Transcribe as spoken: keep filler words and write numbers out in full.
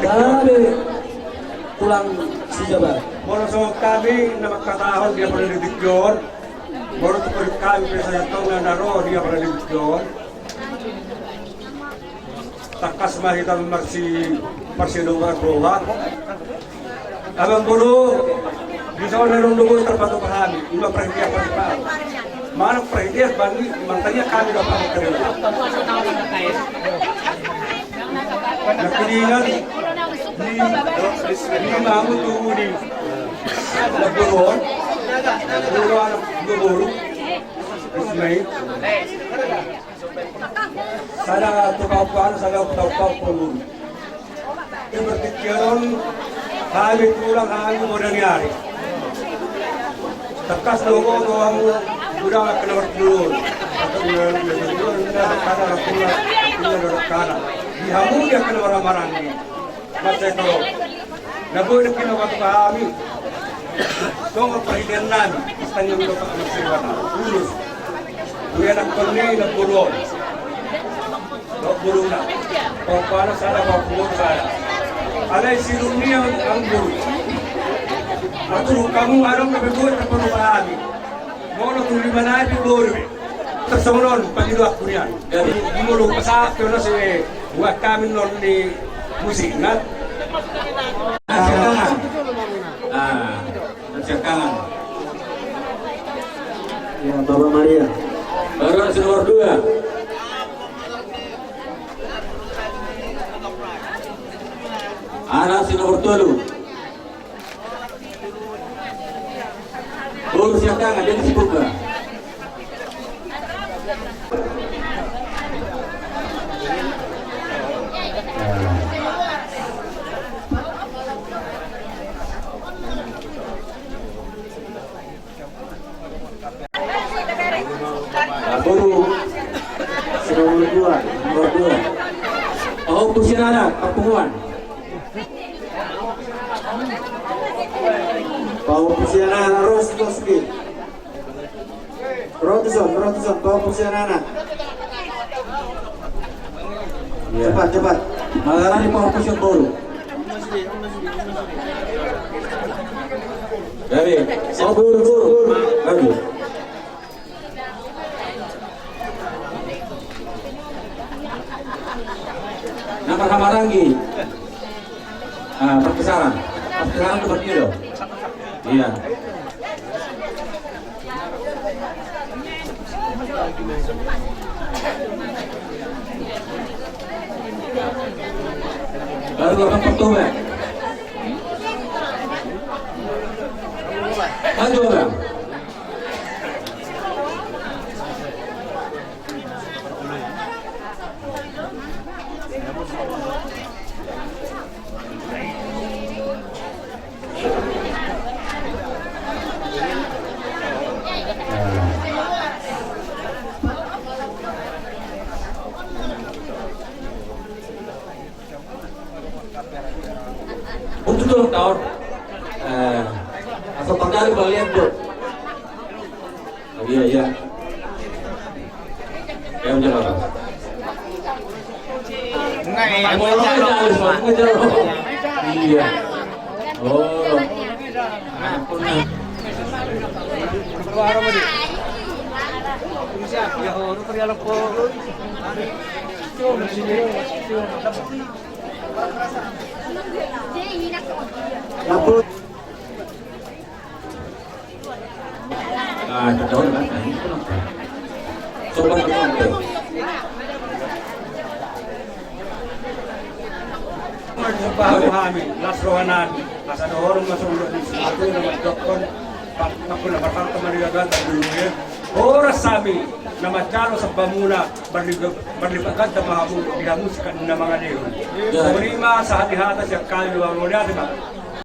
Kami tulang sijabar. Molo songon hami na mangkatahon di apala di tingki on, molo tu hami pe sahat tong na ro di apala di tingki on. Tangkas ma hita marsi, marsidohot roha. Amang boru, dison adong do boi tarpatupa hami, ima parhitean parhitean. Manang parhitean bani, manang tariak hami do pamokkari. Nangkiningan, ni, ni mamu tu di, na boru on, boru anak, dua boru, Ismail. Sada tu kawan, sada tu kawan. Di partingkian on, hami tulang, hami boru ni ari. Tangkas do huboto hamu, godang angka na martulun. Angka na martulun, angka na martulun, angka na martulun. Di hamu di angka na marhahamaranggi. Mansai torop. Na boi nangkin na patupa hami. Songon parhitean nami, tangiang do pamokkari Debata. Ulos. Dua anak kami na boru on. Dok boru na. Papa na sada, papa boru sada. Alai si dunia anggur. Atur kamu adong na boi tarpatupa hami. Molo tu lima nai pe boru. Tarsongon on, pangidoanku nian. Jadi, molo pasahat tu na se, buat kami non ni musik, nat. Ah, siap tangan. Ah, siap tangan. Ya, Bapak Maria. Baru si nomor dua. Anak si nomor tolu. Boru siap tangan, jadi sibuk, Bang. Nah, boru. Si nomor dua, nomor dua. Oh, pusian anak, pertemuan. Pahompu sian anak, ro tuson, ro tuson. Ro tuson, ro tuson, pahompu sian anak. Iya. Cepat, cepat. Mangarani pahompu sian boru. Jadi, oh, boru, boru, boru. Bagus. Na marhahamaranggi. Ah, parkesaran. Parkesaran tu berkilo. Iya. Baru lapan pertama. Maju, Bang. Untuk tulang tahun, eh, asal pangkal balian, Bro. Oh, iya, iya. Ya, udah, Bro. Enggak, ya, mau ngejar, Bro. Iya. Oh. Ah, ketahuan kan? Nah, ini kenapa? Coba telepon, Bro. Pahami, las rohanami, asa dohor masuk di situ nama dokter, pak, aku nama pak teman dia kan dulu ya. Horas hami, nama calo sebamuna, berlipat, berlipat ganda mahamu, di hamu sekat nama ngadehon. Ya. Terima sahat di hata siap kali, bang, mau lihat, Bang.